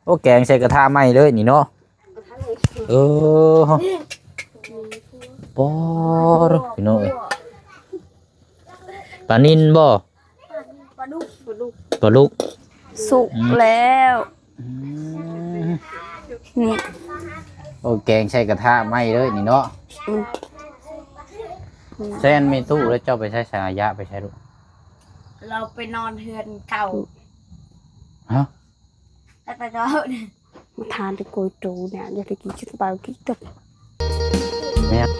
ໂອ້ ແກງໃສ່ກະທະໃໝ່ເລີຍນີ້ເນາະ. ເອີ ປາດ ພີ່ນ້ອງເອີຍ ປານິນບໍ່? ປາດຸກ ປາດຸກ ປາດຸກ ສຸກ ອືມ ແລ້ວ ອືມ ນີ້ ໂອ້ ແກງໃສ່ກະທະໃໝ່ເລີຍນີ້ເນາະ. ອືມ ແຊນແມ່ຕູ້ ແລ້ວເຈົ້າໄປໃສ? ສາຍາໄປໃສລູກ? ລາວໄປນອນເຮືອນເກົ່າ. ຮະ? ແລ້ວໄປເຈົ້າ ມາທານແຕ່ໂກຍໂຕນີ້ ຢາກໄດ້ກິນຊິເປົ່າກິນຕົບ. ແມ່ນ.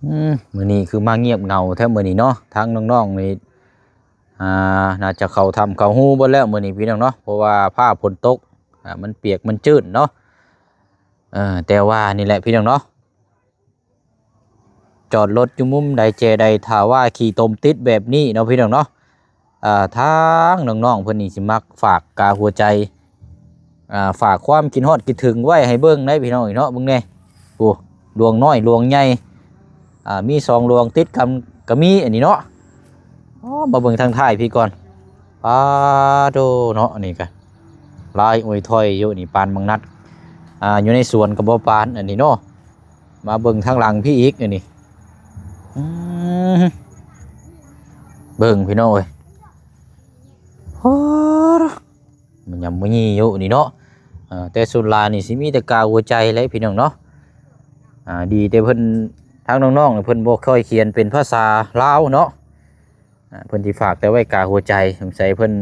ອືມ ມື້ນີ້ຄືມາງຽບເຫງົາແທ້ມື້ນີ້ເນາະ. ທາງນ້ອງໆນີ້ ອ່າ ໜ້າຈະເຂົ້າຖ້ຳເຂົ້າຮູເບິດແລ້ວມື້ນີ້ພີ່ນ້ອງເນາະ ເພາະວ່າຟ້າຝົນຕົກ ອ່າ ມັນປຽກມັນຈືນເນາະ. ເອີ ແຕ່ວ່ານີ້ແຫຼະພີ່ນ້ອງເນາະ ຈອດລົດຢູ່ມຸມໃດແຈໃດ ຖ້າວ່າຂີ້ຕົມຕິດແບບນີ້ເນາະພີ່ນ້ອງເນາະ ອ່າ ທາງນ້ອງໆເພິ່ນນີ້ຊິມັກຝາກກາຫົວໃຈ ອ່າ ຝາກຄວາມຄິດຮອດຄິດເຖິງໄວ້ໃຫ້ເບິ່ງໄດ໋ພີ່ນ້ອງເນາະ. ເບິ່ງແດ່ ໂອ້ ດວງນ້ອຍດວງໃຫຍ່ ອ່າ ມີສອງດວງຕິດກັນກໍມີອັນນີ້ເນາະ. ອໍ ມາເບິ່ງທາງທ້າຍພີ້ກ່ອນ ປາໂທ້ເນາະ ອັນນີ້ກະລາຍອອຍຖອຍຢູ່ນີ້ ປານບັກນັດ ອ່າ ຢູ່ໃນສວນກໍບໍ່ປານອັນນີ້ເນາະ. ມາເບິ່ງທາງຫຼັງພີ້ອີກອັນນີ້ ອືມ ເບິ່ງພີ່ນ້ອງເອີຍ ໂອ້ ມັນຍັງບໍ່ມີຢູ່ນີ້ເນາະ. ເອີ ແຕ່ສ່ວນຫຼາຍນີ້ຊິມີແຕ່ກາຫົວໃຈແຫຼະພີ່ນ້ອງເນາະ. ອ່າ ດີແຕ່ເພິ່ນ ທາງນ້ອງໆນີ້ເພິ່ນບໍ່ຄ່ອຍຂຽນເປັນພາສາລາວເນາະ. ອ່າ ເພິ່ນຊິຝາກແຕ່ໄວ້ກາຫົວໃຈ ສົງໄສເພິ່ນ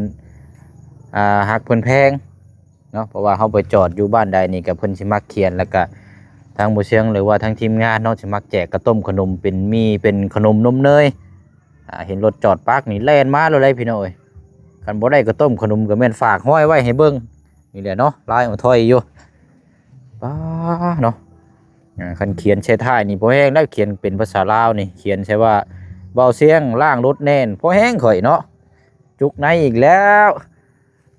ອ່າ ຮັກເພິ່ນແພງເນາະ ເພາະວ່າເຮົາໄປຈອດຢູ່ບ້ານໃດນີ້ກໍເພິ່ນຊິມັກຂຽນ ແລ້ວກໍທາງບໍ່ຊຽງ ຫຼືວ່າທາງທີມງານເນາະ ຊິມັກແຈກກະຕົ້ມຂະໜົມ ເປັນໝີ່ ເປັນຂະໜົມນົມເນີຍ. ອ່າ ເຫັນລົດຈອດປັກນີ້ແລ່ນມາໂລດເລີຍພີ່ນ້ອງເອີຍ. ຄັນບໍ່ໄດ້ກະຕົ້ມຂະໜົມກໍແມ່ນຝາກຫ້ອຍໄວ້ໃຫ້ເບິ່ງນີ້ແຫຼະເນາະ ລາຍອອຍຖອຍຢູ່. ປາເນາະ ອ່າ ຄັນຂຽນໃສ່ທ້າຍນີ້ບໍ່ແຮງແລ້ວ ຂຽນເປັນພາສາລາວນີ້ ຂຽນໃສ່ວ່າ ເບົາຊຽງລ້າງລົດແໜ້ນ ພໍແຮງຂ້ອຍເນາະ. ຈຸກໃນອີກແລ້ວ.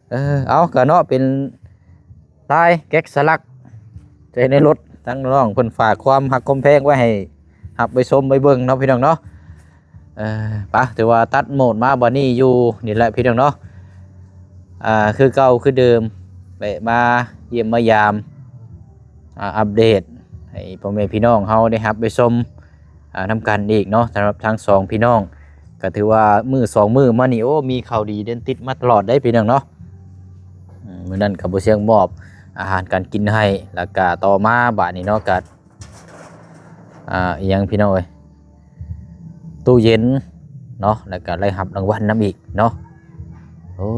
ເອີ ເອົາ ກະເນາະ ເປັນລາຍແກະສະຫຼັກໃສ່ໃນລົດ ທາງນ້ອງເພິ່ນຝາກຄວາມຮັກຄວາມແພງໄວ້ໃຫ້ຮັບໄວ້ຊົມໄວ້ເບິ່ງເນາະ ພີ່ນ້ອງເນາະ. ເອີ ປະ ຖືວ່າຕັດໂໝດມາບັດນີ້ຢູ່ນີ້ແຫຼະພີ່ນ້ອງເນາະ. ອ່າ ຄືເກົ່າຄືເດີມ ແວະມາຢ້ຽມມາຢາມ ອ່າ ອັບເດດໃຫ້ພໍ່ແມ່ພີ່ນ້ອງເຮົາໄດ້ຮັບໄດ້ຊົມ ອ່າ ນຳກັນອີກເນາະ. ສຳລັບທັງສອງພີ່ນ້ອງ ກໍຖືວ່າມື້ສອງມື້ມານີ້ ໂອ້ ມີຂ່າວດີເດັ່ນຕິດມາຕະຫຼອດເດ້ພີ່ນ້ອງເນາະ. ອືມ ມື້ນັ້ນກໍບໍ່ຊຽງມອບອາຫານການກິນໃຫ້ ແລ້ວກໍຕໍ່ມາບາດນີ້ເນາະ ກໍ ອ່າ ອີຫຍັງພີ່ນ້ອງເອີຍ ຕູ້ເຢັນເນາະ ແລ້ວກໍໄດ້ຮັບລາງວັນນຳອີກເນາະ. ໂອ້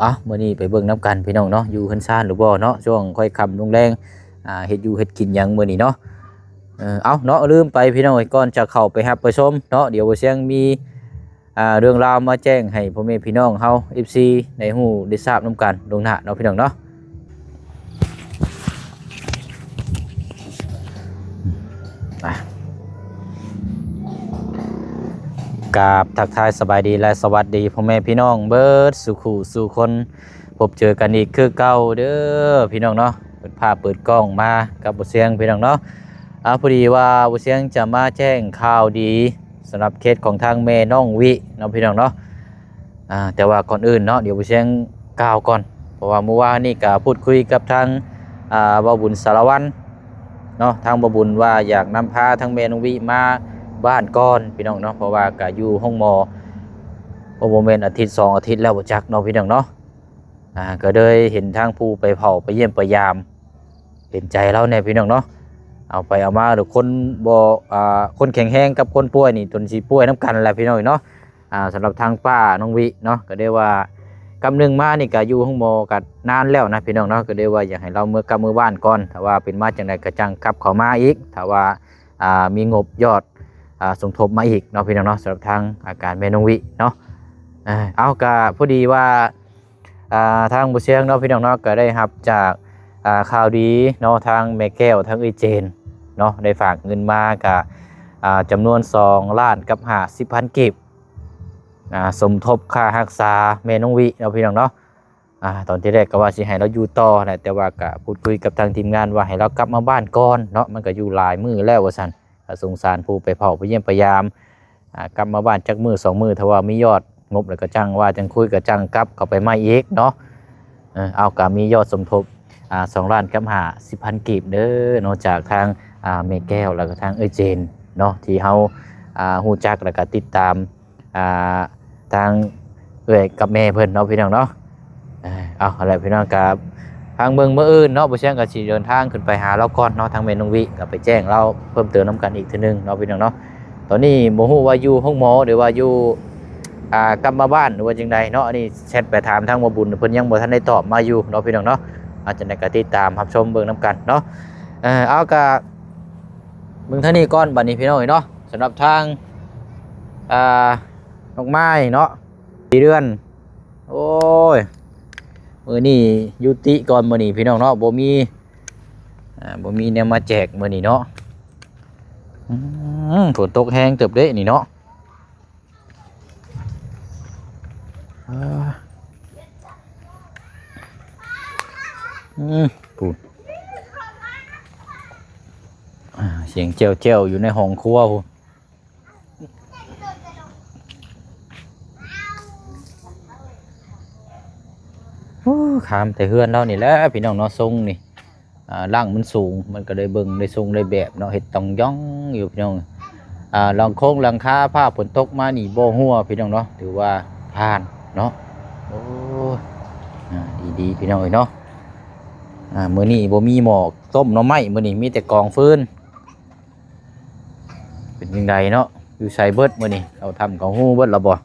ເອົ້າ ມື້ນີ້ໄປເບິ່ງນຳກັນພີ່ນ້ອງເນາະ ຢູ່ເຮືອນຊານຫຼືບໍ່ເນາະ ຊ່ວງຄ່ອຍຄ່ຳລົງແລງ ອ່າ ເຮັດຢູ່ເຮັດກິນຫຍັງມື້ນີ້ເນາະ. ເອີ ເອົ້າເນາະ ລືມໄປພີ່ນ້ອງເອີຍ ກ່ອນຈະເຂົ້າໄປຮັບໄປຊົມເນາະ ດຽວບໍ່ຊຽງມີ ອ່າ ເລື່ອງລາວມາແຈ້ງໃຫ້ພໍ່ແມ່ພີ່ນ້ອງເຮົາ ເອັຟຊີ ໄດ້ຮູ້ໄດ້ຊາບນຳກັນລ່ວງໜ້າເນາະ ພີ່ນ້ອງເນາະ. ອ່ະ ກາບທັກທາຍສະບາຍດີ ແລະ ສະຫວັດດີພໍ່ແມ່ພີ່ນ້ອງເບິດສູ່ຄູ່ສູ່ຄົນ ພົບເຈີກັນອີກຄືເກົ່າເດີພີ່ນ້ອງເນາະ. ເປີດພາບເປີດກ້ອງມາກັບບໍ່ຊຽງພີ່ນ້ອງເນາະ. ອ່າ ພໍດີວ່າບໍ່ຊຽງຈະມາແຈ້ງຂ່າວດີ ສຳລັບເຄສຂອງທາງແມ່ນ້ອງວິເນາະ ພີ່ນ້ອງເນາະ. ອ່າ ແຕ່ວ່າກ່ອນອື່ນເນາະ ດຽວບໍ່ຊຽງກ່າວກ່ອນ ເພາະວ່າມື້ວານນີ້ກະພູດຄຸຍກັບທາງ ອ່າ ເບົາບຸນສາລະວັນເນາະ ທາງເບົາບຸນວ່າຢາກນຳພາທາງແມ່ນ້ອງວິມາບ້ານກ່ອນ ພີ່ນ້ອງເນາະ ເພາະວ່າກະຢູ່ໂຮງໝໍ ໂອ້ ບໍ່ແມ່ນອາທິດສອງອາທິດແລ້ວບໍ່ຈັກເນາະ ພີ່ນ້ອງເນາະ. ອ່າ ກໍເລີຍເຫັນທາງຜູ້ໄປເຝົ້າໄປຢ້ຽມໄປຢາມ ເຫັນໃຈລາວແດ່ພີ່ນ້ອງເນາະ. ເອົາໄປເອົາມາແລ້ວຄົນບໍ່ ອ່າ ຄົນແຂງແຮງກັບຄົນປ່ວຍນີ້ ຈົນຊິປ່ວຍນຳກັນແຫຼະພີ່ນ້ອງເນາະ. ອ່າ ສຳລັບທາງປ້ານ້ອງວິເນາະ ກໍໄດ້ວ່າກັບໜຶ່ງມານີ້ກໍຢູ່ໂຮງໝໍກໍນານແລ້ວນະພີ່ນ້ອງເນາະ ກໍໄດ້ວ່າຢາກໃຫ້ລາວເມືອກັບເມືອບ້ານກ່ອນ ຖ້າວ່າເປັນມາຈັ່ງໃດກໍຈັ່ງກັບເຂົ້າມາອີກ ຖ້າວ່າ ອ່າ ມີງົບຍອດ ອ່າ ສົມທົບມາອີກເນາະ ພີ່ນ້ອງເນາະ. ສຳລັບທາງອາການແມ່ນ້ອງວິເນາະ ເອົ້າ ກໍພໍດີວ່າ ອ່າ ທາງບໍ່ຊຽງເນາະ ພີ່ນ້ອງເນາະ ກໍໄດ້ຮັບຈາກ ອ່າ ຂ່າວດີເນາະ ທາງແມ່ແກ້ວ ທາງເອື້ອຍເຈນເນາະ ໄດ້ຝາກເງິນມາ ກະ ອ່າ ຈຳນວນສອງລ້ານກັບຫ້າສິບພັນກີບ ອ່າ ສົມທົບຄ່າຮັກສາແມ່ນ້ອງວິເນາະ ພີ່ນ້ອງເນາະ. ອ່າ ຕອນທີແລກກໍວ່າຊິໃຫ້ລາວຢູ່ຕໍ່ແຫຼະ ແຕ່ວ່າກະພູດຄຸຍກັບທາງທີມງານວ່າໃຫ້ລາວກັບມາບ້ານກ່ອນເນາະ ມັນກໍຢູ່ຫຼາຍມື້ແລ້ວວ່າຊັ້ນ ກໍສົງສານຜູ້ໄປເຝົ້າໄປຢ້ຽມໄປຢາມ. ອ່າ ກັບມາບ້ານຈັກມື້ສອງມື້ ຖ້າວ່າມີຍອດງົບແລ້ວກໍຈັ່ງວ່າ ຈັ່ງຄຸຍ ກໍຈັ່ງກັບເຂົ້າໄປໃໝ່ອີກເນາະ. ເອີ ເອົາ ກໍມີຍອດສົມທົບ ອ່າ ສອງລ້ານກັບຫ້າສິບພັນກີບເດີເນາະ ຈາກທາງ ອ່າ ແມ່ແກ້ວ ແລ້ວກໍທາງເອື້ອຍເຈນເນາະ ທີ່ເຮົາ ອ່າ ຮູ້ຈັກ ແລ້ວກໍຕິດຕາມ ອ່າ ທາງເອື້ອຍກັບແມ່ເພິ່ນເນາະ ພີ່ນ້ອງເນາະ. ເອີ ເອົາ ຫັ້ນແຫຼະ ພີ່ນ້ອງ ກໍຟັງເບິ່ງມື້ອື່ນເນາະ ບໍ່ຊຽງກໍຊິເດີນທາງຂຶ້ນໄປຫາລາວກ່ອນເນາະ ທາງແມ່ນ້ອງວິ ກໍໄປແຈ້ງລາວເພີ່ມເຕີມນຳກັນອີກເທື່ອໜຶ່ງເນາະ ພີ່ນ້ອງເນາະ. ຕອນນີ້ບໍ່ຮູ້ວ່າຢູ່ໂຮງໝໍ ຫຼືວ່າຢູ່ ອ່າ ກັບມາບ້ານ ຫຼືວ່າຈັ່ງໃດເນາະ. ອັນນີ້ແຊັດໄປຖາມທາງໝໍບຸນ ເພິ່ນຍັງບໍ່ທັນໄດ້ຕອບມາຢູ່ເນາະ ພີ່ນ້ອງເນາະ. ອາ ຈັ່ງໃດກໍຕິດຕາມຮັບຊົມເບິ່ງນຳກັນເນາະ. ເອີ ເອົາ ກະເບິ່ງທາງນີ້ກ່ອນ ບາດນີ້ ພີ່ນ້ອງເອີຍເນາະ. ສຳລັບທາງ ອ່າ ນ້ອງໄມ້ເນາະ ສີ່ເດືອນ. ໂອ້ຍ ມື້ນີ້ຍຸຕິກ່ອນ ມື້ນີ້ ພີ່ນ້ອງເນາະ ບໍ່ມີ ອ່າ ບໍ່ມີແນວມາແຈກມື້ນີ້ເນາະ. ອືມ ຝົນຕົກແຮງເຕີບເດ້ນີ້ເນາະ. ອາ ອືມ ພຸ້ນ ອາ ສຽງແຈ້ວໆ ຢູ່ໃນຫ້ອງຄົວພຸ້ນ. ໂອ້ ຂາມແຕ່ເຮືອນລາວນີ້ແຫຼະ ພີ່ນ້ອງເນາະ ຊົງນີ້. ອ່າ ຫຼັງມັນສູງ ມັນກໍໄດ້ເບິ່ງ ໄດ້ຊົງ ໄດ້ແບບເນາະ ເຮັດຕ່ອງຢ່ອງຢູ່ ພີ່ນ້ອງ. ອ່າ ຫຼັງໂຄງຫຼັງຄາ ຟ້າຝົນຕົກມານີ້ບໍ່ຮົ່ວ ພີ່ນ້ອງເນາະ ຖືວ່າຜ່ານເນາະ. ໂອ້ ອ່າ ດີໆ ພີ່ນ້ອງເອີຍເນາະ. ອ່າ ມື້ນີ້ບໍ່ມີໝໍ້ຕົ້ມໜໍ່ໄມ້ ມື້ນີ້ມີແຕ່ກອງຟືນ. ເປັນຈັ່ງໃດເນາະ ຢູ່ໃສເບິດມື້ນີ້ ເຂົ້າຖ້ຳເຂົ້າຮູເບິດແລ້ວບໍ່?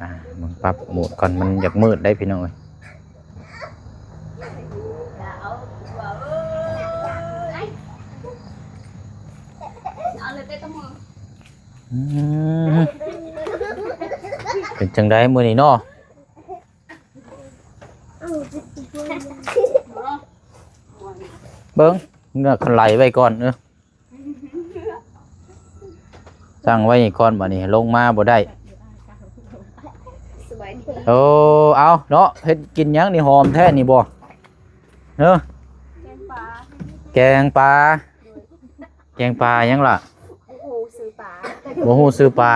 ອ່າ ເບິ່ງປັບໂໝດກ່ອນ ມັນຢາກມືດໄດ໋ ພີ່ນ້ອງເອີຍ. ອືມ ເປັນຈັ່ງໃດມື້ນີ້ເນາະ? ເບິ່ງ ເງືອກຄັນໄຫຼໄວ້ກ່ອນ ເອີ. ຕັ້ງໄວ້ນີ້ກ່ອນ ບາດນີ້ລົງມາບໍ່ໄດ້. ສະບາຍດີ. ໂອ້ ເອົາເນາະ ເຮັດກິນຫຍັງນີ້ ຫອມແທ້ນີ້ບໍ່? ເອີ ແກງປາ ແກງປາ ແກງປາຫຍັງລະ? ບໍ່ຮູ້ຊື່ປາ ບໍ່ຮູ້ຊື່ປາ.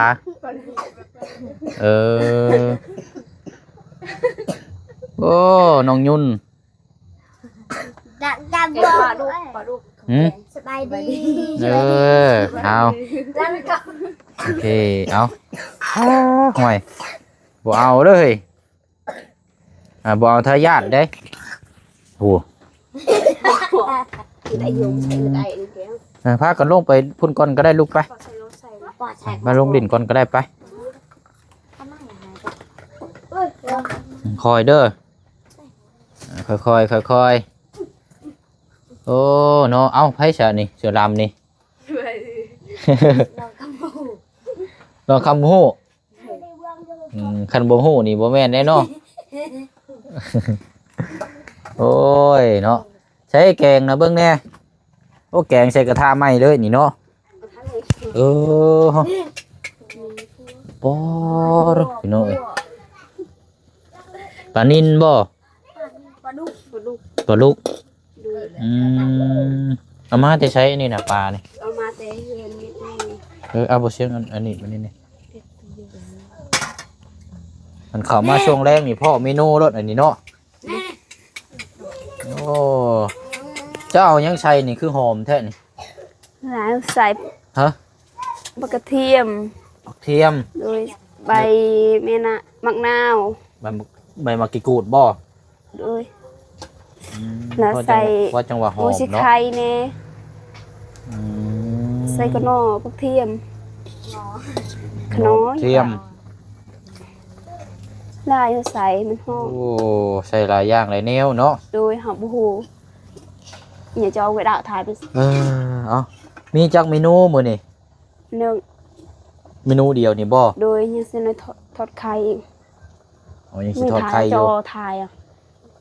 ເອີ ໂອ້ ນ້ອງຍຸ່ນ ດັກດັກ ເອີ ປາດຸກ ປາດຸກ. ຫືມ? ສະບາຍດີ. ເອີ ເອົາ ໂອເຄ ເອົາ. ໂອ້ຍ ບໍ່ເອົາເລີຍ ອ່າ ບໍ່ເອົາທາຍາດເດ້. ໂອ້ ໄດ້ຢູ່ ໃຊ້ໄດ້ແລ້ວ. ເອີ ພາກັນລົງໄປພຸ້ນກ່ອນກໍໄດ້ ລູກໄປ ມາລົງຫຼິ້ນກ່ອນກໍໄດ້ ໄປ. ຄ່ອຍເດີ. ອ່າ ຄ່ອຍໆ ຄ່ອຍໆ. ໂອ້ ເນາະ ເອົ້າ ໃຜຊະນີ້ ເສືອດຳນີ້? ລອງຄຳຮູ້ ອືມ ຄັນບໍ່ຮູ້ນີ້ບໍ່ແມ່ນແນ່ເນາະ. ໂອ້ຍເນາະ ໃສ່ແກງນະເບິ່ງແນ່. ໂອ້ ແກງໃສ່ກະທະໃໝ່ເລີຍນີ້ເນາະ. ເອີ ປາດ ພີ່ນ້ອງເອີຍ ປານິນບໍ່? ປາດຸກ ປາດຸກ ປາດຸກ. ອືມ ເອົາມາແຕ່ໃສນີ້ນະ ປານີ້? ເອົາມາແຕ່ເຮືອນແມ່ຕູ້. ເອີ ເອົາບໍ່ຊຽງ ອັນ ອັນນີ້ ອັນນີ້ນີ້ ມັນເຂົ້າມາຊ່ວງແລງນີ້ ພໍ້ເມນູໂລດອັນນີ້ເນາະ. ໂອ້ ເຈົ້າເອົາຫຍັງໃສ່ນີ້ ຄືຫອມແທ້ນີ້? ຫຼາຍໃສ່ ຮະ? ບັກກະທຽມ ບັກທຽມ ໂດຍ ໃບແມ່ນະ ໝາກນາວ ໃບໝາກ ໃບໝາກກີ່ກູດບໍ່? ໂດຍ ອືມ ແລ້ວໃສ່ ວ່າຈັ່ງວ່າຫອມເນາະ ໂອ້ ຊິໄຄແດ່. ອືມ ໃສ່ຂະໜໍ່ ບັກທຽມ ຂະໜໍ່ທຽມ ຫຼາຍໃສ່ມັນຫອມ. ໂອ້ ໃສ່ຫຼາຍຢ່າງຫຼາຍແນວເນາະ. ໂດຍ ເຮົາບໍ່ຮູ້ ຫຍັງຈະເອົາໄວ້ດາວຖ່າຍໄປ. ເອີ ເອົາ ມີຈັກເມນູມື້ນີ້? ໜຶ່ງ ເມນູດຽວນີ້ບໍ່? ໂດຍ ຍັງຊິໄດ້ທອດ ທອດໄຂ່ອີກ. ອໍ ຍັງຊິທອດໄຂ່ຢູ່ ມີຖ່າຍ ຈະຖ່າຍອະ.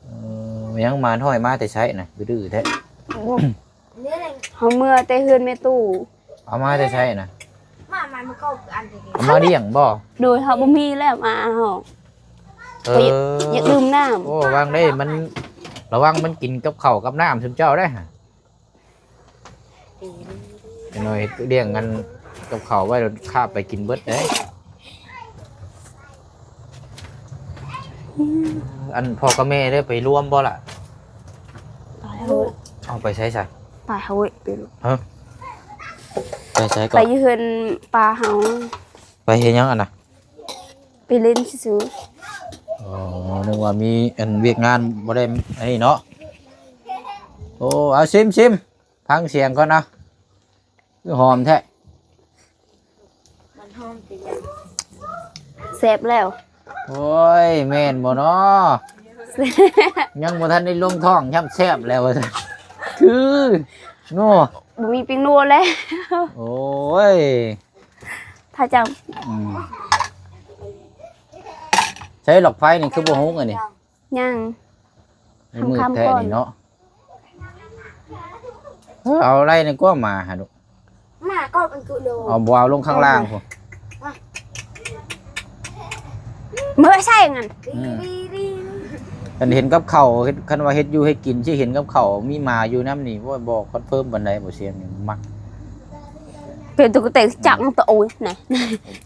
ເອີ ຍັງມາຫ້ອຍມາແຕ່ໃສນະ ດື້ແທ້. ເຮົາເມືອແຕ່ເຮືອນແມ່ຕູ້. ເອົາມາແຕ່ໃສນະ? ເອົາມາລ້ຽງບໍ່? ໂດຍ ເຮົາບໍ່ມີແລ້ວ ມາເຮົາ ເອີ ຢາກ ຢາກດື່ມນ້ຳ. ໂອ້ ລະວັງເດ້ ມັນ ລະວັງມັນກິນກັບເຂົ້າກັບນ້ຳຊຸມເຈົ້າໄດ໋ຫະ. ຈັກໜ້ອຍລ້ຽງອັນກັບເຂົ້າໄວ້ ແລ້ວຄາບໄປກິນເບິດເດ້. ອັນພໍ່ກັບແມ່ໄດ້ໄປລວມບໍ່ລະ? ໄປເຮີ້ຍ. ເອົາ ໄປໃສຊະ? ໄປເຮີ້ຍ ໄປ ຮະ? ໄປໃສເກາະ? ໄປຢູ່ເຮືອນປ້າເຮົາ. ໄປເຮັດຫຍັງອັນນະ? ໄປຫຼິ້ນຊື່ໆ. ອໍ ນຶກວ່າມີອັນວຽກງານ ບໍ່ໄດ້ອັນນີ້ເນາະ. ໂອ້ ເອົາ ຊິມ ຊິມ ຟັງສຽງກ່ອນເນາະ. ຄືຫອມແທ້. ມັນຫອມແຕ່ຍັງ ແຊບແລ້ວ. ໂອ້ຍ ແມ່ນບໍ່ເນາະ? ຍັງບໍ່ທັນໄດ້ລົງທ້ອງຊ້ຳ ແຊບແລ້ວວ່າຊັ້ນ. ຄື ໂອ້ ບໍ່ມີແປ້ງນົວແລ້ວ. ໂອ້ຍ ຖ້າຈຳ ອືມ ໃຊ້ຫຼອກໄຟນີ້ຄືບໍ່ຮຸກອັນນີ້? ຍັງ ໃນມືດແທ້ນີ້ເນາະ. ເອີ ເອົາໄລ່ໃນກວມມາຫາລູກ. ມາກໍມັນຄືໂດ ເອົາບໍ່ເອົາລົງຂ້າງລ່າງພຸ້ນ. ເມື່ອໃສ່ນັ້ນ ອືມ ຄັນເຫັນກັບເຂົ້າ ເຮັດ ຄັນວ່າເຮັດຢູ່ເຮັດກິນ ຊິເຫັນກັບເຂົ້າ ມີໝາຢູ່ນຳນີ້ ໂອ້ຍ ບໍ່ຄອນເຟີມປານໃດ ບໍ່ສຽງນີ້ມັກ. ເປັນຕຸກແຕກຈັກຕົວໂອ້ຍນະ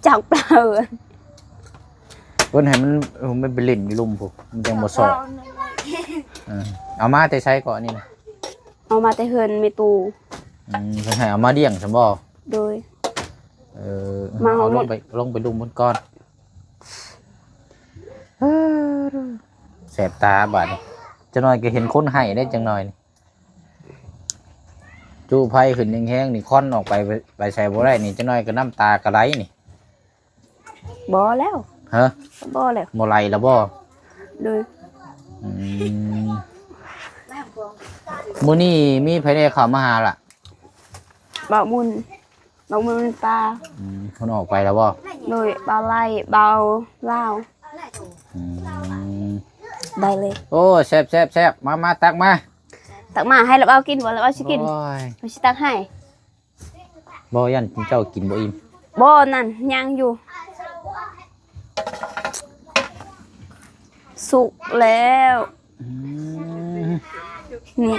ຈັກປາ. ເພິ່ນໃຫ້ມັນ ມັນໄປຫຼິ້ນຢູ່ລຸ່ມພຸ້ນ ມັນຈັ່ງບໍ່ຊອກ. ເອີ ເອົາມາແຕ່ໃສເກາະອັນນີ້ນະ? ເອົາມາແຕ່ເຮືອນແມ່ຕູ້. ອືມ ເພິ່ນໃຫ້ເອົາມາລ້ຽງຊັ້ນບໍ່? ໂດຍ. ເອີ ມາເອົາລົງໄປ ລົງໄປລຸ່ມພຸ້ນກ່ອນ. ແສບຕາບາດນີ້ ຈັກໜ້ອຍກໍເຫັນຄົນໄຫ້ໄດ້ ຈັກໜ້ອຍນີ້. ຈຸໄຟຂຶ້ນແຮງໆ ນີ້ ຄວັນອອກໄປ ໄປໃສບໍ່ໄດ້ນີ້ ຈັກໜ້ອຍກໍນ້ຳຕາກະໄຫຼນີ້. ບໍ່ແລ້ວ. ຮະ? ບໍ່ແລ້ວ. ບໍ່ໄຫຼແລ້ວບໍ່? ໂດຍ. ອືມ ມື້ນີ້ມີໃຜແດ່ເຂົ້າມາຫາລະ? ບ່າວບຸນ ບ່າວບຸນປາ. ອືມ ເພິ່ນອອກໄປແລ້ວບໍ່? ໂດຍ. ບ່າວໄຫຼ ບ່າວລາວ. ອືມ ໄດ້ເລີຍ. ໂອ້ ແຊບໆໆ ມາໆ ຕັກມາ ຕັກມາ ໃຫ້ລາວເອົາກິນບໍ່? ລາວເອົາຊິກິນ. ໂອ້ຍ ຂ້ອຍຊິຕັກໃຫ້. ບໍ່ ຢ້ານເຈົ້າກິນບໍ່ອີ່ມ. ບໍ່ ນັ້ນຍັງຢູ່ ສຸກແລ້ວ. ອືມ ນີ້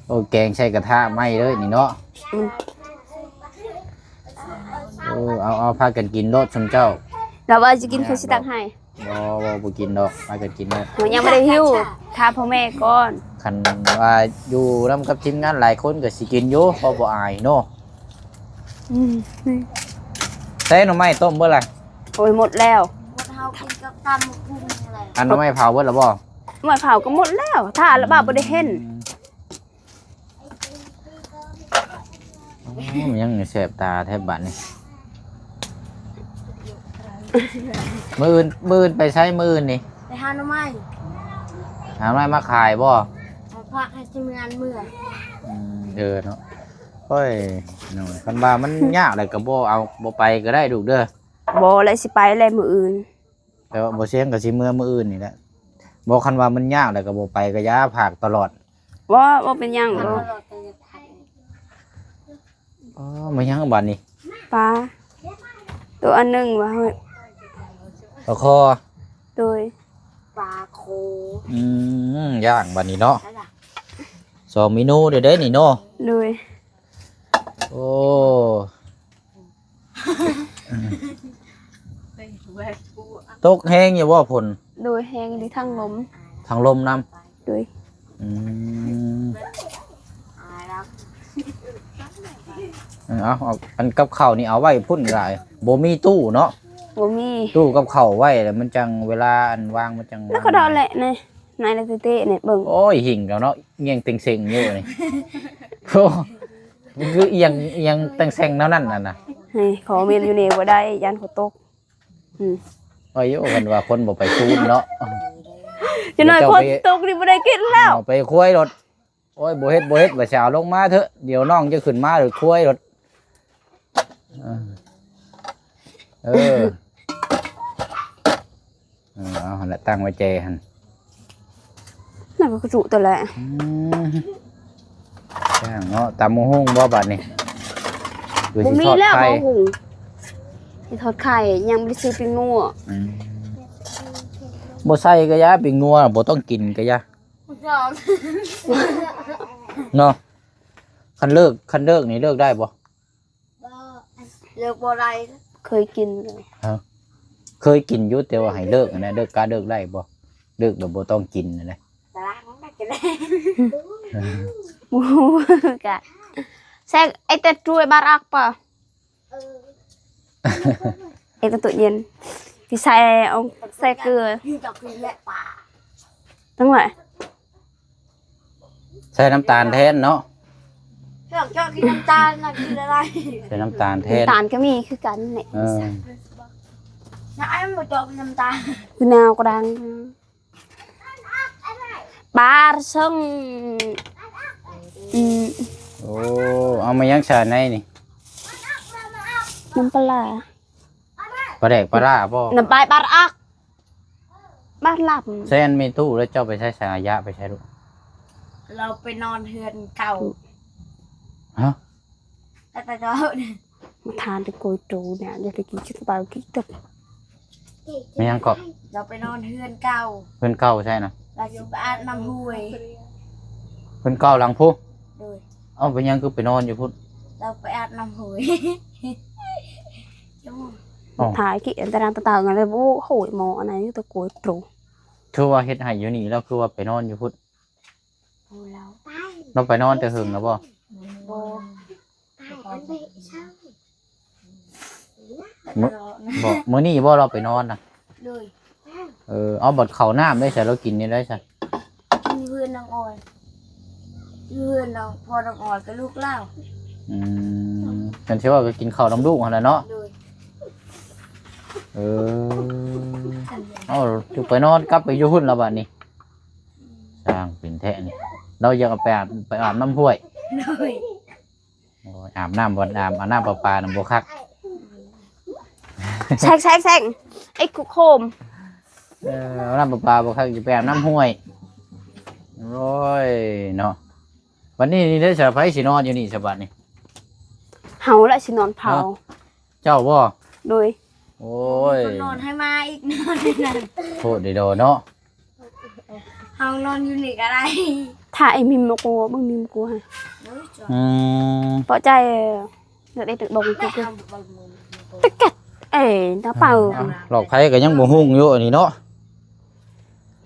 ໂອ້ ແກງໃສ່ກະທະໄມ້ເລີຍນີ້ເນາະ. ອືມ ເອີ ເອົາ ເອົາ ພາກັນກິນໂລດຊຸມເຈົ້າ. ລາວວ່າຊິກິນ ຂ້ອຍຊິຕັກໃຫ້. ບໍ່ ບໍ່ ບໍ່ກິນດອກ ພາກັນກິນເນາະ. ໂອ້ຍ ຍັງບໍ່ໄດ້ຫິວ ຖ້າພໍ່ແມ່ກ່ອນ. ຄັນວ່າຢູ່ນຳກັບທີມງານຫຼາຍຄົນກໍຊິກິນຢູ່ ເພາະບໍ່ອາຍເນາະ. ອືມ ໃສ່ໜໍ່ໄມ້ຕົ້ມເບິດລະ? ໂອ້ຍ ໝົດແລ້ວ. ໝົດ ເຮົາກິນກັບຕຳບັກຫຸ່ງແຫຼະ. ອັນໜໍ່ໄມ້ເຜົາເບິດລະບໍ່? ໜໍ່ໄມ້ເຜົາກໍໝົດແລ້ວ ຖ້າລະບາດບໍ່ໄດ້ເຫັນ. ອືມ ໂອ້ ມັນຍັງແສບຕາແທ້ບາດນີ້. ມື້ອື່ນ ມື້ອື່ນໄປໃສມື້ອື່ນນີ້? ໄປຫາໜໍ່ໄມ້. ຫາໜໍ່ໄມ້ມາຂາຍບໍ່? ເອົາຜັກໃຫ້ທີມງານເມືອ. ອືມ ເອີເນາະ. ໂອ້ຍ ເນາະ ຄັນວ່າມັນຍາກແລ້ວກໍບໍ່ເອົາ ບໍ່ໄປກໍໄດ້ລູກເດີ. ບໍ່ ແລ້ວຊິໄປແລ້ວມື້ອື່ນ. ແຕ່ວ່າບໍ່ສຽງກໍຊິເມືອມື້ອື່ນນີ້ແຫຼະ. ບໍ່ ຄັນວ່າມັນຍາກແລ້ວກໍບໍ່ໄປກໍຢ່າ ພາກຕະຫຼອດ. ບໍ່ ບໍ່ເປັນຫຍັງດອກ. ອໍ ມາຫຍັງບາດນີ້? ປາ ໂຕອັນໜຶ່ງວ່າ ປາຄໍ. ໂດຍ. ປາໂຄ. ອືມ ຍ່າງບາດນີ້ເນາະ. ສອງເມນູເດີ້ເດ້ນີ້ເນາະ. ໂດຍ. ໂອ້ ຕົກແຮງຢູ່ບໍ່ຝົນ? ໂດຍ ແຮງຢູ່ ທັງລົມ ທັງລົມນຳ. ໂດຍ. ອືມ ເອົາ ເອົາ ອັນກັບເຂົ້ານີ້ເອົາໄວ້ພຸ້ນກໍໄດ້ ບໍ່ມີຕູ້ເນາະ. ບໍ່ມີ ຕູ້ກັບເຂົ້າໄວ້ແລ້ວມັນຈັ່ງ ເວລາອັນວາງມັນຈັ່ງ ແລ້ວກໍດອກແຫຼະ ໃນ ໃນລະເຕະໆ ນີ້ເບິ່ງ. ໂອ້ຍ ຫິ້ງແລ້ວເນາະ ງຽງເຕັງເຊັງຢູ່ນີ້. ໂອ້ ມັນຄືອີ່ຫຍັງ ອີ່ຫຍັງແຕ່ງແຊງແນວນັ້ນນະ. ໃຫ້ຄອມເມັນຢູ່ນີ້ບໍ່ໄດ້ ຢ້ານຝົນຕົກ. ອືມ ໂອ້ຍ ຄັນວ່າຄົນບໍ່ໄປຊູນເນາະ ຈັກໜ້ອຍ ເຈົ້າ ຝົນ ໄປ ຕົກນີ້ບໍ່ໄດ້ກິນແລ້ວ ເອົາໄປຄວາຍໂລດ. ໂອ້ຍ ບໍ່ເຮັດ ບໍ່ເຮັດ ວ່າຊິເອົາລົງມາເຖາະ ດຽວນ້ອງຈະຂຶ້ນມາໂລດ ຄວາຍໂລດ. ເອີ ເອີ ເອີ ເອົາຫັ້ນແຫຼະ ຕັ້ງໄວ້ແຈຫັ້ນ. ນັ້ນກໍຈຸໂຕແຫຼະ. ອືມ ຍ່າງເນາະ ຕຳບັກຫຸ່ງບໍ່ບາດນີ້? ຄື ບໍ່ ຊິ ມີ ທອດ ແລ້ວ ໄຂ່ ບັກຫຸ່ງ. ຊິທອດໄຂ່ ຍັງບໍ່ໄດ້ຊື້ປີ້ງງົວ. ອືມ ບໍ່ໃສ່ກໍຢ່າ ປີ້ງງົວບໍ່ຕ້ອງກິນກໍຢ່າ ບໍ່ຕ້ອງ ເນາະ. ຄັນເລີກ ຄັນເລີກນີ້ເລີກໄດ້ບໍ່? ບໍ່ ເລີກບໍ່ໄດ້. ເຄີຍກິນ ຮະ ເຄີຍກິນຢູ່ ແຕ່ວ່າໃຫ້ເລີກຫັ້ນນະ ເລີກ ກະເລີກໄດ້ບໍ່? ເລີກແບບບໍ່ຕ້ອງກິນຫັ້ນນະ. ຕະຫຼາດມັນກໍໄດ້ ບໍ່ຮູ້ຄືກັນ. ແຊກ ໄອ້ແຕ່ຊ່ວຍບາດອອກປະ? ເອີ ເຮັດໃນຕູ້ເຢັນ ຊິໃສ່ ເອົາໃສ່ເກືອ ຢູ່ດອກນີ້ແຫຼະປາ ຈັ່ງຫວະ ໃສ່ນ້ຳຕານແທນເນາະ. ເຈົ້າ ເຈົ້າກິນນ້ຳຕານນະ ກິນອະໄລ? ໃສ່ນ້ຳຕານແທນ ນ້ຳຕານກໍມີຄືກັນແຫຼະ. ເອີ ນ້າອ້າຍບໍ່ເຈາະນ້ຳຕານ ຄືແນວກະດັງ. ປາເຊິ່ງ ອືມ ໂອ້ ເອົາມາຫຍັງຊະໃນນີ້? ນ້ຳປາຫຼາ ປາແດກປາຫຼາບໍ່? ນ້ຳປາຍບາດອອກ ບາດຫຼັບ. ແຊນມີຕູ້ແລ້ວ ເຈົ້າໄປໃສ ສາຍະໄປໃສລູກ? ລາວໄປນອນເຮືອນເກົ່າ. ຮະ? ແລ້ວໄປເຈົ້າ ມາທານແຕ່ໂກຍໂຕເນຍ ຢ່າໄປກິນຊິປາກິນຕົກ. ແມ່ນຫຍັງເກາະ? ລາວໄປນອນເຮືອນເກົ່າ. ເຮືອນເກົ່າໃສນະ? ລາວຊິໄປອາບນ້ຳຫ້ວຍ. ເຮືອນເກົ່າຫຼັງພຸ້ນ? ໂດຍ. ເອົ້າ ເປັນຫຍັງຄືໄປນອນຢູ່ພຸ້ນ? ລາວໄປອາບນ້ຳຫ້ວຍ. ຖ່າຍກິນອັນຕະນາງຕະຕາງ ອັນນັ້ນ ໂອ້ໂຫ ໝໍອັນນັ້ນ ຕະໂກຍໂຕ. ຄືວ່າເຮັດໃຫ້ຢູ່ນີ້ ແລ້ວຄືວ່າໄປນອນຢູ່ພຸ້ນ? ຜູ້ລາວ ລາວໄປນອນແຕ່ເຫິງແລ້ວບໍ່? ບໍ່ ມື້ ບໍ່ ມື້ນີ້ບໍ່ລາວໄປນອນນະ? ໂດຍ. ເອີ ເອົາ ບັດເຂົ້ານ້ຳໄດ້ໃສ ລາວກິນນີ້ໄດ້ໃສ? ກິນເຮືອນນ້ອງອອຍ ຢູ່ເຮືອນນ້ອງ ພໍ່ນ້ອງອອຍກັບລູກລາວ. ອືມ ຄັນຊິເວົ້າກໍກິນເຂົ້ານຳລູກຫັ້ນແຫຼະເນາະ. ໂດຍ. ເອີ ເອົາ ຈຸໄປນອນກັບໄປຢູ່ພຸ້ນລະບາດນີ້. ຊ່າງເປັນແທ້ນີ້ ລາວຢາກເອົາໄປອາບ ໄປອາບນ້ຳຫ້ວຍ. ໂດຍ. ໂອ້ຍ ອາບນ້ຳບໍ່ອາບ ອາບນ້ຳປະປານະບໍ່ຄັກ. ແຊກໆໆ ໄອ້ຄຸໂຄມ. ເອີ ອາບນ້ຳປະປາບໍ່ຄັກ ຈະໄປອາບນ້ຳຫ້ວຍ. ໂອ້ຍເນາະ ບັດນີ້ນີ້ໄດ້ສະ ໃຜຊິນອນຢູ່ນີ້ສະບັດນີ້? ເຮົາລະຊິນອນເຝົ້າ. ເຈົ້າບໍ່? ໂດຍ. ໂອ້ຍ ນອນໃຫ້ມາອີກ ນອນໃຫ້ນັ້ນ ໂພດດີດອເນາະ. ເຮົານອນຢູ່ນີ້ກໍໄດ້. ຖ້າໄອ້ມິມມາກົວ ເບິ່ງມິມກົວໃຫ້. ອືມ ເປາະໃຈ ເຮັດເອງເບິ່ງ ຕະກັດ ເອີ ຕາເປົ່າ. ອ່າ ຫຼອກໄຟກໍຍັງບໍ່ຮຸ່ງຢູ່ອັນນີ້ເນາະ.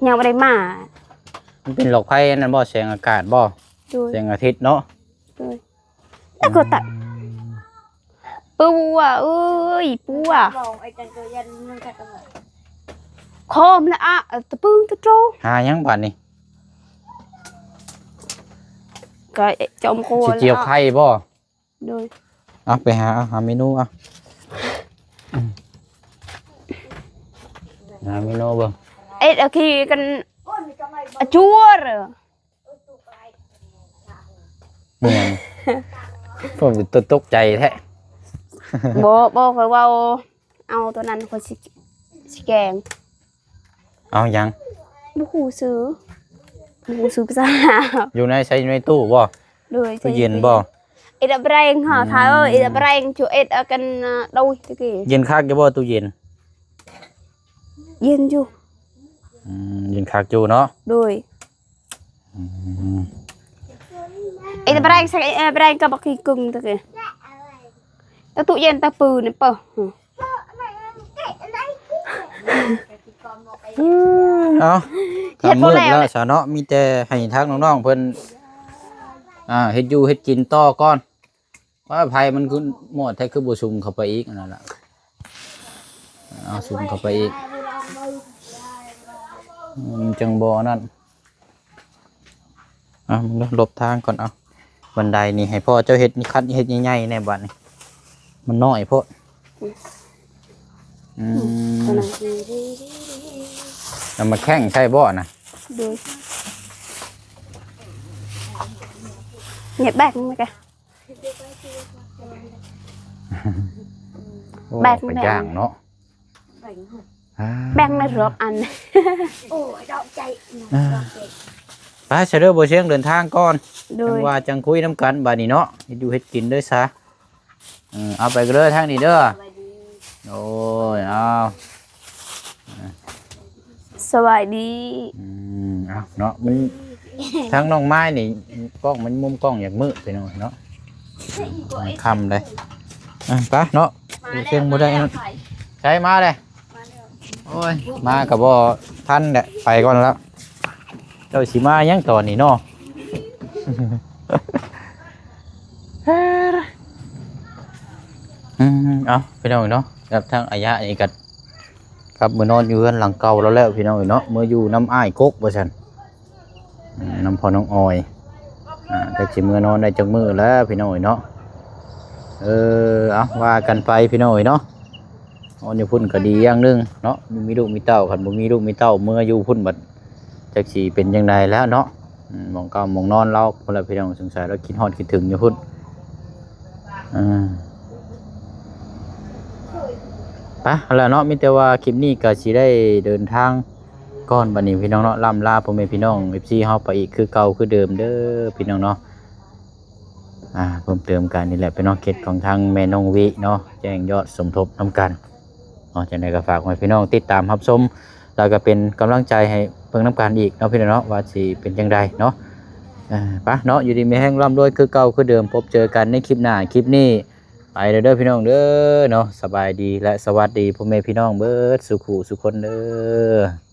ຍັງບໍ່ໄດ້ມາ. ມັນເປັນຫຼອກໄຟອັນນັ້ນບໍ່? ແສງອາກາດບໍ່? ໂດຍ. ແສງອາທິດເນາະ. ໂດຍ. ແລ້ວກໍຕະ ອືມ ປົວເອີຍ ປົວ ຄອມລະອະ ຕະປຶງຕະໂຕ. ຫາຫຍັງບາດນີ້? ກະຈອມໂຄ ຊິຈຽວໄຂ່ບໍ່? ໂດຍ. ເອົາໄປຫາ ເອົາ ຫາເມນູ ເອົາ ອືມ ຫາເມນູເບິ່ງ. ເອັດ ເອົາຂີ້ກັນ ອະຈວດ. ແມ່ນຫຍັງ? ເພິ່ນເປັນຕົວຕົກໃຈແທ້. ບໍ່ ບໍ່ ຂ້ອຍເວົ້າ ເອົາຕົວນັ້ນ ຂ້ອຍຊິ ຊິແກງ. ເອົາຫຍັງ? ບໍ່ຮູ້ຊື່ ບໍ່ຮູ້ຊື່ພາສາລາວ. ຢູ່ໃນໃສ? ຢູ່ໃນຕູ້ບໍ່? ໂດຍ. ຕູ້ເຢັນບໍ່? ເອັດແບຣງຫາ ອືມ ຖ້າ ເອີ ເອັດແບຣງ ຈະເອັດ ເອົາກັນ ໂດຍ ຕະກີ້. ເຢັນຄັກຢູ່ບໍ່ຕູ້ເຢັນ? ເຢັນຢູ່. ອືມ ເຢັນຄັກຢູ່ເນາະ. ໂດຍ. ອືມ ເອັດແບຣງ ໃສ່ເອັດແບຣງກັບບັກຂີ້ກຶງຕະກີ້ ຕະຕູ້ເຢັນຕະປືນີ້ເປີ. ອືມ ເອົາ ເຮັດບໍ່ແລ້ວ ກໍມືດແລ້ວຊະເນາະ ມີແຕ່ໃຫ້ທາງນ້ອງໆເພິ່ນ ອ່າ ເຮັດຢູ່ເຮັດກິນຕໍ່ກ່ອນ. ວ່າໄຟມັນຄືມອດແທ້ ຄືບໍ່ສຸມເຂົ້າໄປອີກ ອັນນັ້ນລະ ເອົາສຸມເຂົ້າໄປອີກ ມັນຈັ່ງບໍ່ອັນນັ້ນ. ເອົາ ຫຼົບທາງກ່ອນ. ເອົາ ບັນໄດນີ້ໃຫ້ພໍ່ເຈົ້າເຮັດ ຄັດເຮັດໃຫຍ່ໆແດ່ບາດນີ້ ມັນນ້ອຍໂພດ. ອືມ ອືມ ເອົາມາແຂ່ງໃສ່ບໍ່ນະ? ໂດຍ. ເນັບແບກມັນກະ ໂອ້ ແບກ ໄປ ແບກ ຍ່າງເນາະ ແບກໃນລົດອັນ. ໂອ້ຍ ດອກໃຈ ອ່າ ດອກໃຈ. ໄປຊະເດີ ບໍ່ຊຽງເດີນທາງກ່ອນ. ໂດຍ. ຈັ່ງວ່າຈັ່ງຄຸຍນຳກັນບາດນີ້ເນາະ ເຮັດຢູ່ເຮັດກິນເດີຊະ. ເອີ ເອົາໄປເດີ ທາງນີ້ເດີ. ສະບາຍດີ. ໂອ້ຍ ອ້າວ ສະບາຍດີ. ອືມ ເອົາເນາະ ມັນ ທາງນ້ອງໄມ້ນີ້ ກ້ອງມັນ ມຸມກ້ອງຢາກມືດໄປໜ້ອຍເນາະ ມັນຄ່ຳເດ້. ອ່ະ ໄປເນາະ ເຊີງບໍ່ໄດ້ເນາະ ໃສມາເດ້. ໂອ້ຍ ມາກໍບໍ່ທັນແຫຼະ ໄປກ່ອນແລ້ວ. ເຈົ້າຊິມາຫຍັງຕອນນີ້ເນາະ? ອືມ ເອົາ ພີ່ນ້ອງເນາະ ກັບທາງອາຍະນີ້ກໍກັບມານອນຢູ່ເຮືອນຫຼັງເກົ່າແລ້ວແຫຼະ ພີ່ນ້ອງເນາະ ເມືອຢູ່ນຳອ້າຍກົກວ່າຊັ້ນ. ອືມ ນຳພໍ່ນ້ອງອອຍ ອ່າ ຈັກຊິເມືອນອນໄດ້ຈັກມື້ແລ້ວ ພີ່ນ້ອງເອີຍເນາະ. ເອີ ເອົາ ວ່າກັນໄປ ພີ່ນ້ອງເອີຍເນາະ. ນອນຢູ່ພຸ້ນກໍດີຢ່າງໜຶ່ງເນາະ ມີລູກມີເຕົ້າ. ຄັນບໍ່ມີລູກມີເຕົ້າ ເມືອຢູ່ພຸ້ນບັດ ຈັກຊິເປັນຈັ່ງໃດແລ້ວເນາະ. ອືມ ໝ່ອງເກົ່າໝ່ອງນອນລາວພຸ້ນລະ ພີ່ນ້ອງ ສົງໄສລາວຄິດຮອດຄິດເຖິງຢູ່ພຸ້ນ. ເອີ ໄປຫັ້ນລະເນາະ ມີແຕ່ວ່າຄລິບນີ້ກໍຊິໄດ້ເດີນທາງ ກ່ອນບັດນີ້ ພີ່ນ້ອງເນາະ ລ່ຳລາພໍ່ແມ່ພີ່ນ້ອງ ເອັຟຊີ ເຮົາໄປອີກຄືເກົ່າຄືເດີມເດີ ພີ່ນ້ອງເນາະ. ອ່າ ເພີ່ມເຕີມກັນນີ້ແຫຼະ ພີ່ນ້ອງ ເຂດຂອງທາງແມ່ນ້ອງວິເນາະ ແຈ້ງຍອດສົມທົບນຳກັນເນາະ. ຈັ່ງໃດກໍຝາກໃຫ້ພີ່ນ້ອງຕິດຕາມຮັບຊົມ ແລ້ວກໍເປັນກຳລັງໃຈໃຫ້ເບິ່ງນຳກັນອີກເນາະ ພີ່ນ້ອງເນາະ ວ່າຊິເປັນຈັ່ງໃດເນາະ. ເອີ ໄປເນາະ ຢູ່ດີມີແຮງ ລ່ຳລວຍຄືເກົ່າຄືເດີມ ພົບເຈີກັນໃນຄລິບໜ້າ. ຄລິບນີ້ໄປແລ້ວເດີ ພີ່ນ້ອງເດີເນາະ. ສະບາຍດີ ແລະ ສະຫວັດດີພໍ່ແມ່ພີ່ນ້ອງເບິດສູ່ຄູ່ສູ່ຄົນເດີ.